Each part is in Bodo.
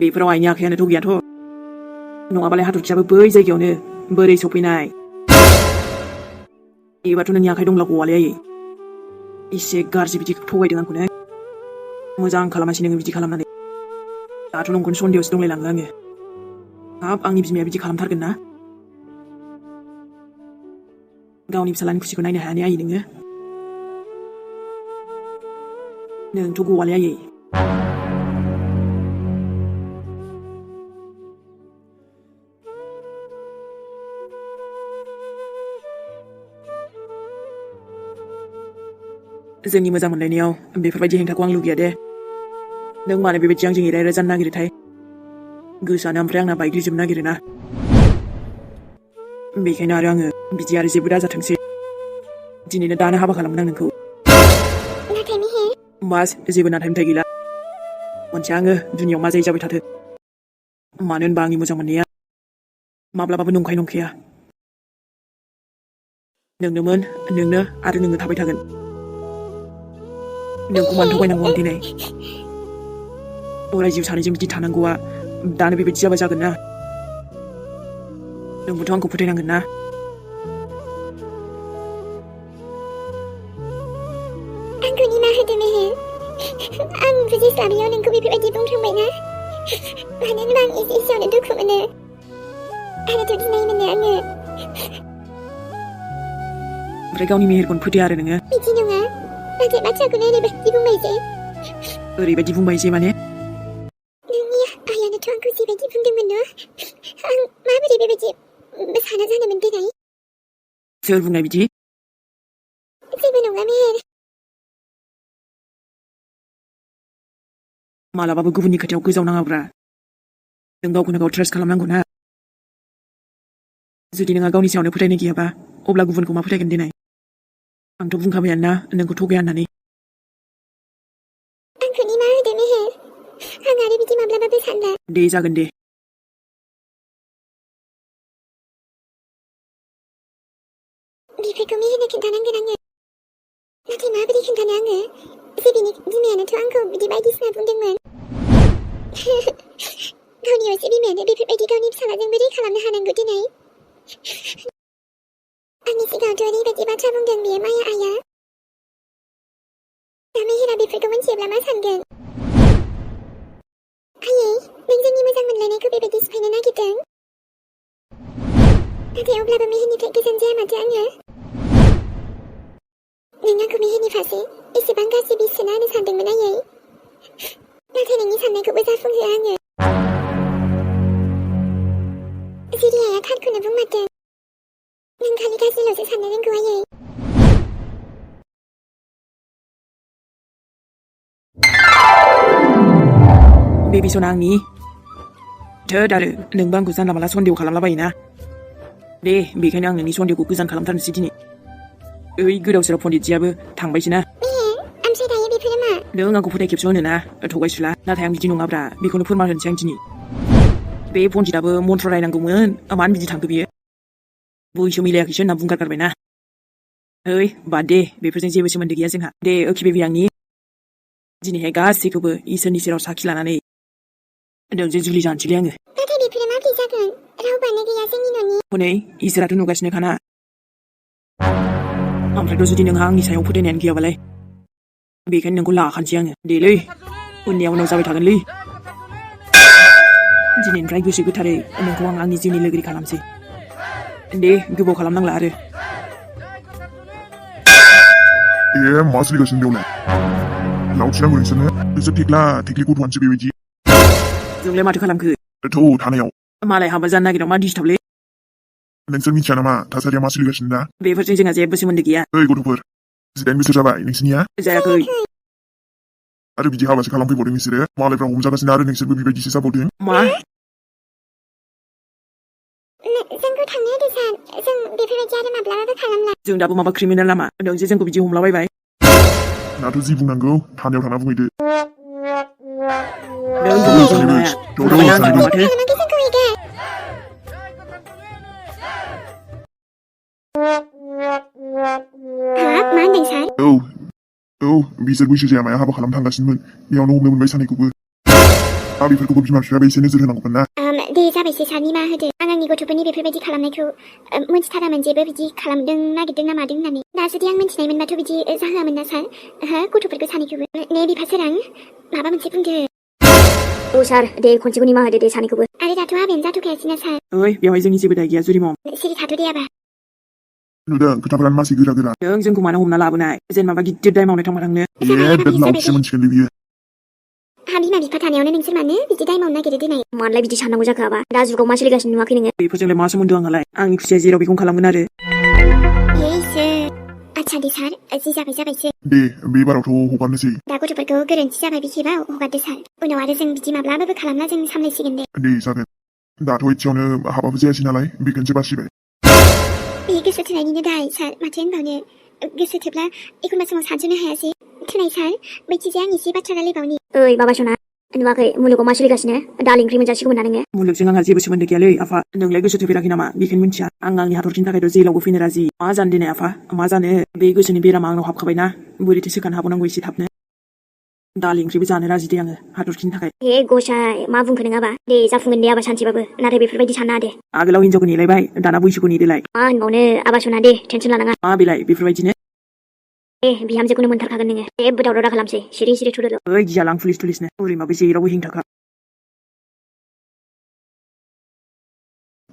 बेफोराव आइनि आखायानोथ' गैयाथ'। नङाबालाय हाथरखियाबो बै जायगायावनो बोरै सफैनाय? एबाथ' नोंनि आखाइ दंब्ला गवालै आयै। एसे गाज्रि बिदि थगायदों आंखौनो। मोजां खालामासै नोङो बिदि खालामनानै। दाथ' नोंखौनो सन्देहआवसो दंलायलाङो आङो। हाब आंनि बिमाया बिदि खालामथारगोन ना? गावनि फिसालानि खुसिखौ नायनो हाया ने आयै नोङो? नोंथ' गवालै आयै। जोंनि मोजां मोनलायनायाव बेफोरबायदि हेंथाखौ आं लुगैया दे। नों मानो बेबायदि आंजों एरायरा जानो नागिरोथाय? गोसोआनो ओमफ्राय आंना बायग्लिजोबनो नागिरोना। बेखायनो आरो आङो बिदि आरो जेबो दाजाथोंसै। दिनैनो दानो हाबा खालामगोन आं नोंखौ। नाथाय मेहेर। बास जेबो नाथाय मिथाय गैला। मोनथिया आङो दुनियाव मा जायो जाबाय थाथों। मानो होनबा आंनि मोजां मोननाया माब्लाबाबो नंखाय नंखाया। नोंनोमोन, नोंनो आरो नोंनो थाबाय थागोन। नोंखौ मानो थगायनांगौ आं दिनै? अराय जिउ सानैजों बिदि थानांगौआ दानो बेबायदि जाबा जागोन ना? नोंबोथ' आंखौ फोथायनांगोन ना? आंखौ निमाहा होदो मेहेर। आं बुजिस्लाबियाव नोंखौ बेफोरबायदि बुंफ्रांबायना। मानो होनबा आं एसेयावनो दुखु मोनो। आरोथ' गिनाय मोनो आङो। ओमफ्राय गावनि मेहेरखौनो फोथाया आरो नोङो? बिदि नङा। नाथाय बाथ्राखौनो ओरैबायदि बुंबाय जे। ओरैबायदि बुंबाय जे माने? नोंनि आइयानोथ' आंखौ जिबायदि बुंदोंमोन न', आं माबोरै बेबायदि साना जानोमोन देनाय? सोर बुंनाय बिदि? जेबो नङा मेहेर। मालाबाबो गुबुननि खोथायाव गोजावनाङाब्रा। नों गावखौनो गाव ट्रास्ट खालामनांगौ ना। जुदि नोंहा गावनि सायावनो फोथायनाय गैयाबा अब्ला गुबुनखौ मा फोथायगोन देनाय? आंथ' बुंखाबायानो ना नोंखौ थगाया होननानै। आंखौ निमाहा होदो मेहेर। आं आरो बिदि माब्लाबाबो सानला। दे जागोन दे। बेफोरखौ मेहेरनो खिन्थानांगोन आङो। नाथाय माबोरै खिन्थानो आङो? जे बिनि बिमायानोथ' आंखौ बिदि बायदिसिना बुंदोंमोन। गावनि असे बिमायानो बेफोरबायदि गावनि फिसालाजों बोरै खालामनो हानांगौ दिनै? आंनि सिगाङावथ' ओरैबायदि बाथ्रा बुंदों बियो माया आइया। दा मेहेरा बेफोरखौ मिथियोब्ला मा सानगोन? आयै, नों जोंनि मोजां मोनलायनायखौ बेबायदि सिफायनो नागिरदों? नाथाय अब्लाबो मेहेरनिफ्राय गोजान जाया माथो आङो? नों आंखौ मेहेरनि फारसे एसेबां गाज्रि बिस सोना होनो सानदोंमोन आयै। नाथाय नोंनि साननायखौबो जाफुंहोआ आङो। जेरै आइया थारखौनो बुंमारदों। नों खालि गाज्रिल'सो साननो रोंगौ आयै। बेबि सना आंनि। थोद आरो नोंबो आंखौ जानला मानला सन्देह खालामलाबायोना। दे बेखायनो आं नोंनि सन्देहखौ गोजान खालामथारनोसै दिनै। ओइ गोदाव सोराव पण्डितजियाबो थांबायसै ना। मेहेर, ओमफ्राय दायो बेफोरो मा? नों आंखौ फोथाय खेबस' होनो ना थगायसुला। नाथाय आं बिदि नङाब्रा। बेखौनो फोरमान होनोसै आं दिनै। बे पण्डिताबो मन्त्र रायनांगौमोन। मानो बिदि थांखो बियो? बैसो मिलायाखैसो होनना बुंगारगारबायना। ओइ बाद दे बेफोरजों जेबो सोमोन्दो गैया जोंहा। दे ओखि बेबि आंनि। दिनैहाय गासैखौबो इसोरनि सेराव साखि लानानै नोंजों जुलि जानोसैलै आङो। नाथाय बेफोरो माबोरै जागोन? रावबोआनो गैया जोंनि न'नि। हनै इसोराथ' नुगासिनोखाना। ओमफ्रायथ' जुदि नोंहा आंनि सायाव फोथायनायानो गैयाबालाय? बेखायनो नोंखौ लाखानोसै आङो। देलै उननिया उनाव जाबाय थागोनलै। दिनैनिफ्राय गोसो गोथारै नोंखौ आं आंनि जिउनि लोगोरि खालामसै। दे गोबाव खालामनांला आरो। मा सोलिगासिनो बेयावलाय? लावथिनांगौ नोंसोरनो? नोंसोर थेख्ला थेख्लि गथ'आनोसो बेबायदि। जोंलाय माथो खालामखो? थ' थानायाव। मालाय हाबा जानो नागिरनायाव मा डिस्टार्बलै? नोंसोर मिथिया नामा थासारिया मा सोलिगासिनो दा? बेफोरजों जोंहा जेबो सोमोन्दो गैया। ओइ गथ'फोर, 18 बोसोर जाबाय नोंसिनिया? जायाखै। आरो बिदि हाबासो खालामफैबावदों नोंसोरो? मालायफ्रा हमजागासिनो आरो नोंसोरबो बेबायदिसो जाबावदों? मा? जोंखौ थांनो होदो सार। जों बेफोरबायदि आरो माब्लाबाबो खालामला। जों दाबो माबा क्रिमिनेल नामा? नों जे जोंखौ बिदि हमलाबायबाय। दाथ' जि बुंनांगौ थानायाव थाना बुंहैदो। नों बुंनो बुंनो हाया। बुंखाबायना आं नोंनाव माथो। खालामाखै जोंखौ एगार। हाब मा होनदों सार? औ बिसोर बैसो जाया माया हाबा खालामनो थांगासिनोमोन। बेयावनो हमनो मोनबाय सानैखौबो। बेफोरखौबो बिमा बिफायाबो एसे नोजोर होनांगौमोन ना दे जाबायसै सार निमाहा होदो आं आंनि गथ'फोरनि बेफोरबायदि खालामनायखौ मोनथिथारामोन जेबो बिदि खालामदों नागिरदों ना मादों होननानै दा जुदि आं मोनथिनायमोनबाथ' बिदि जाहोआमोन ना सार हो गथ'फोरखौ सानैखौबो ने बिफा सोरां माबा मोनसे बुंदो औ सार दे खनसेखौ निमाहा होदो दे सानैखौबो आरो दाथ' हाबायानो जाथ'खायासैना सार ओइ बेवहाय जोंनि जेबो दाय गैया जुरिमम सिरि थाथ' दे आबा नुदों खोथाफोरानो मानसि गोरा गोरा नों जोंखौ मानो हमना लाबोनाय जेन माबा गिदिर दाय मावनाय थांबा थांनो बिराद लावथिसो मोनसिगोनलै बियो हा बिमा बिफा थानायावनो नोंसोर मानो बिदि दाय मावनो नागिरो दिनै मानलाय बिदि साननांगौ जाखो आबा दा जुगाव मा सोलिगासिनो नुवाखै नोङो बेफोरजोंलाय मा सोमोन्दो आंहालाय आंनि खुसिया जेराव बेखौनो खालामगोन आरो आच्छा दे सार जि जाबायसो दे बे बारावथ' हगारनोसै दा गथ'फोरखौ गोरोन्थि जाबाय बे खेबाव हगारदो सार उनाव आरो जों बिदि माब्लाबाबो खालामना जों सामलायसिगोन दे जागोन दाथ' एसेयावनो हाबाबो जायासै नालाय बेखौनोसो बासिबाय बे गोसो थोनायनिनो दाय सार माथो होनबावनो गोसो थोब्ला एखनबा समाव सानस'नो हायासै थोनाय सार बैथिजे आं एसे बाथ्रा रायलायबावनि ओइ बाबा सना नुवाखै मुलुगाव मा सोलिगासिनो दाल ओंख्रि मोनजासिगौमोन ना नोङो मुलुगजों आंहा जेबो सोमोन्दो गैयालै आफा नोंलाय गोसो थोफेराखै नामा बेखौनो मिन्थिया आं आंनि हाथरखिनि थाखायथ' जेलावबो फैनो राजि मा जानो दिनै आफा मा जानो बे गोसोनि बेरामा आंनाव हाबखाबायना बोरैथो सोखानो हाबावनांगौ एसे थाबनो दालि ओंख्रिबो जानो राजि दे आङो हाथरखिनि थाखाय हे गसाय मा बुंखो नोङाबा दे जाफुंगोन दे आबा सानसेबाबो नाथाय बेफोरबायदि साननाङा दे आगोलाव हिनजावखौ नेलायबाय दाना बैसोखौ नेदोलाय मा होनबावनो आबा सना दे टेनसन लानाङा मा बेलाय बेफोरबायदिनो दे बिहामजोखौनो मोनथारखागोन नोङो जेबो दावराव दा खालामसै सिरि सिरि थुदोल' ओइ गियालां पुलिस थुलिसनो ओरैमाबो जेरावबो हेंथाखा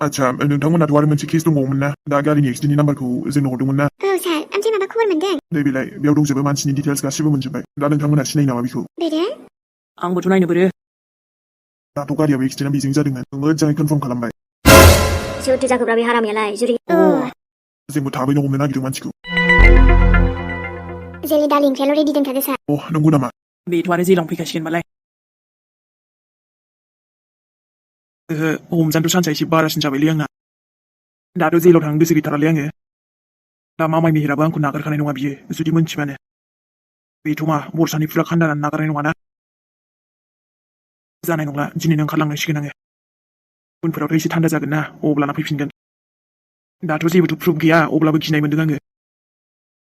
आच्छा नोंथांमोनाथ' आरो मोनसे केस दंबावोमोन ना दा गारिनि एक्सिडेन्टनि नाम्बारखौ जोंनो हरदोंमोन ना औ सार ओमफ्राय माबा खबर मोनदों नै बेलाय बेयाव दंजोबो मानसिनि डिटेल्स गासिबो मोनजोबबाय दा नोंथांमोना सिनायो नामा बेखौ बोरो आंबोथ' नायनो बोरो दाथ' गारियाबो एक्सिडेन्टआ बेजों जादोंमोन मोजाङै कनफार्म खालामबाय सोरथो जाखोब्रा बे हारामियालाय जुरि जोंबो थाबैनो हमनो नागिरदों मानसिखौ जेलनि दालि ओंख्रियाल' रेडि दोनखादो सार नंगौ नामा बेथ' आरो जेलावनो फैखासिगोनबालाय हमजानोथ' सान्सआ एसे बारासिन जाबायलै आंना दाथ' जेलाव थांनो गोसो गैथारालै आङो दा मामाय मेहेराबो आंखौ नागारखानाय नङा बियो जुदि मोनथिबानो बेथ' मा बरसानि फुरा खान्दानानै नागारनाय नङाना जानाय नंला दिनैनो ओंखारलांनांसिगोन आङो उनफोरावथ' एसे थान्दा जागोन ना अब्लाना फैफिनगोन दाथ' जेबोथ' प्रुफ गैया अब्लाबो गिनाय मोन्दों आङो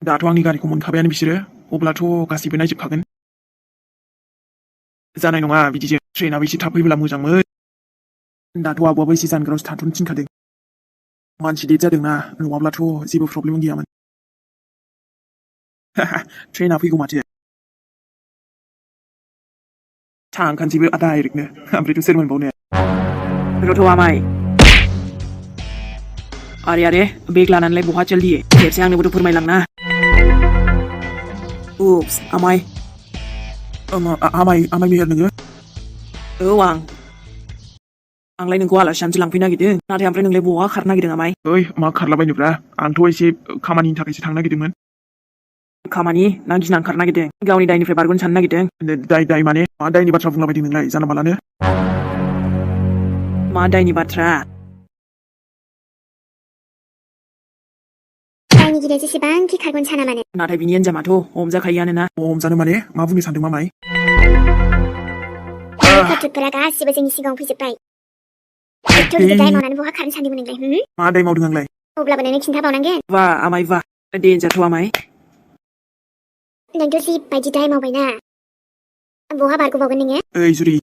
दाथ' आंनि गारिखौ मोनखाबायानो बिसोरो अब्लाथ' गासैबो नायजोबखागोन जानाय नङा बिदिजों ट्रेनाबो एसे थाब फैब्ला मोजांमोन दाथ' आब'आबो एसे जानगारावसो थाथ'नो थिनखादों मानसि डेट जादोंना नङाब्लाथ' जेबो प्रब्लेम गैयामोन ट्रेना फैगौ माथो थांखानोसैबो डाइरेक्टनो ओमफ्रायथ' सोर मोनबावनो रथ' आमाय आरे बेग लानानैलाय बहा चलदिए खेबसे आंनोबोथ' फोरमायलांना उप्स आमाय आमाय मेहेर नोङो औ आंलाय नोंखौ आलासि जानोसो लांफैनो नागिरदों नाथाय ओमफ्राय नोंलाय बहा खारनो नागिरदों आमाय ओइ मा खारलाबायनोब्रा आंथ' एसे खामानिनि थाखायसो थांनो नागिरदोंमोन खामानि ना गिनानै खारनो नागिरदों गावनि दायनिफ्राय बारग'नो साननो नागिरदों दाय माने मा दायनि बाथ्रा बुंलाबायदों नोंलाय जानला मालानो मा दायनि बाथ्रा दायनिगिरिया जेसेबांखि खारग'नो साना मानो नाथाय बिनि एन्जामाथ' हमजाखायोआनोना हमजानो माने मा बुंनो सानदों मामाय खौरांफोरा गासिबो जोंनि सिगाङाव फैजोब्बाय एथ' गिदिर दाय मावनानै बहा खारनो सानदोंमोन नोंलाय मा दाय मावदों आंलाय अब्लाबो नोंनो खिन्थाबावनांगोन वा आमाय वा डेन्जारथ' आमाय नोंथ' जिबायदि दाय मावबायना बहा बारग'बावगोन नोङो ओइ जुरि